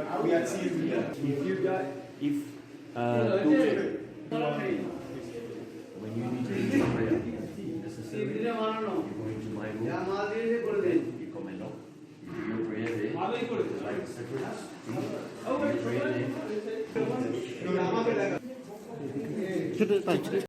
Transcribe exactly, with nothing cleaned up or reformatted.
If you got, if uh, two, when you need to do prayer, necessary, you go into my room, you come and knock. You do your prayer there. It's like a separate room. You pray there.